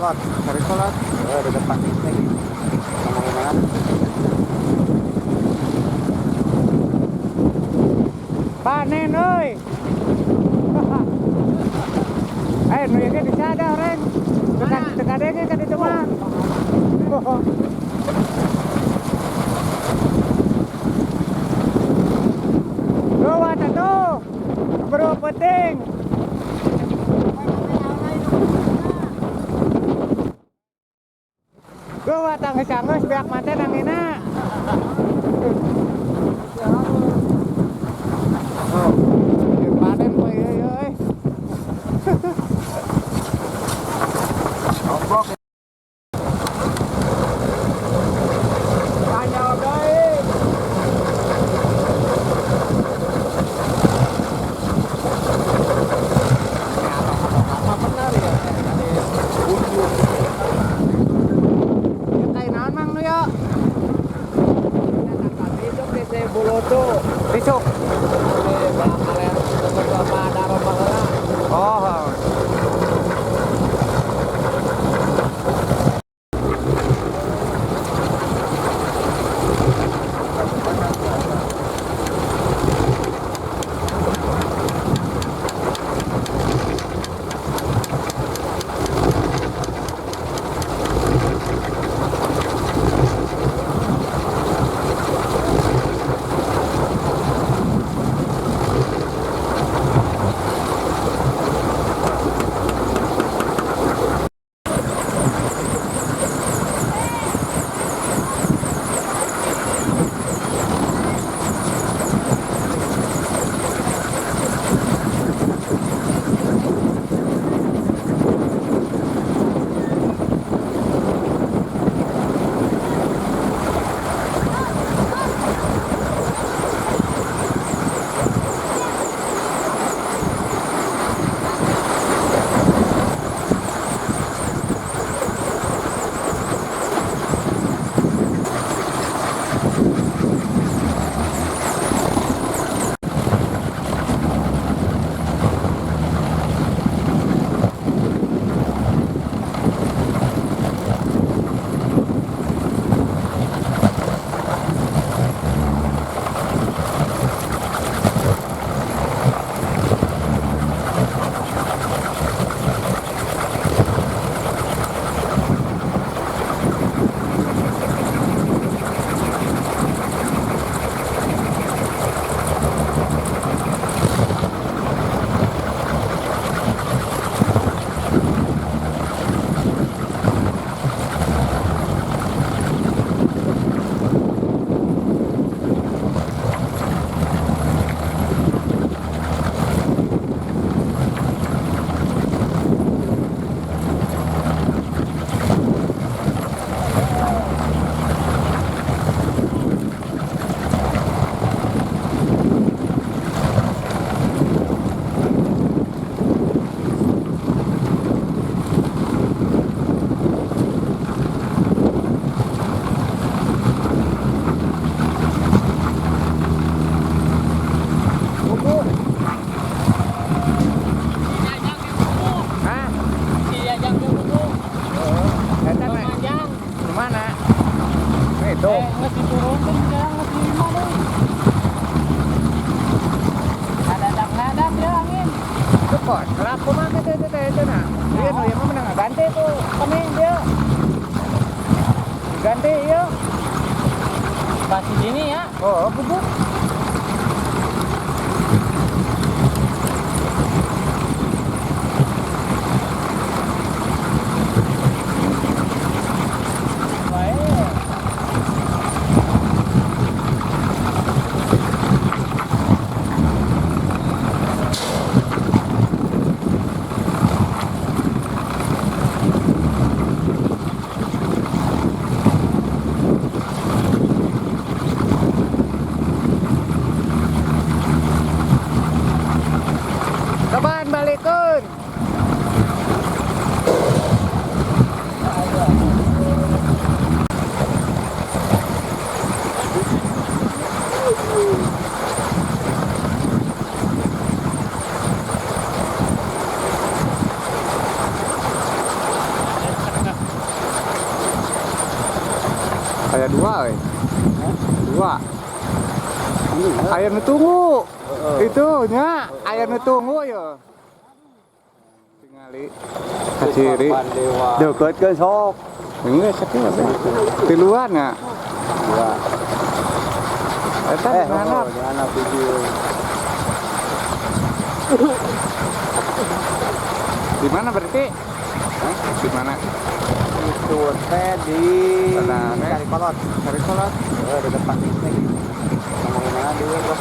Kolot, Sari Kolot. Oh, dekat Pakis lagi. Ngomongin mana? Panen euy. Eh, nu ieu ge disada orang. Tekan tekan denge ka ditu mah. Gawat atuh. Bro penting. Gawat anggeus-anggeus beak mate nangina. Oh, panen poe ieu euy. Oblok. Tanya deui. Apa benar ya? Tadi bumbu. Ya kayak naon Mang nu yo? Itu Boloto. Risuk. Di Bakaler beberapa ada baheula. Oh. Buku. Hah? Oh, eta mah di mana? Itu. Itu kok kelap kumaha itu itu teh itu nah. Iya nu ieu mah menang ganti tuh kening dia. Ganti ieu. Pasti sini ya. Oh, bubuk. Baik. Kapan balikeun? Aya nu tunggu. Itu nya, aya nu tunggu ya. Tingali kaciri. Korban dewa. Deket ke sok. Enggak sakit apa. Tiluan ya. Ya. Eta Eh, di mana? oh, di anak video. Di mana berarti? Di mana? Itu teh di Sana, eh. Cari Kolot. Cari kolot. Eh, dekat Pakis lagi. Ngomongin mana dulu, bro?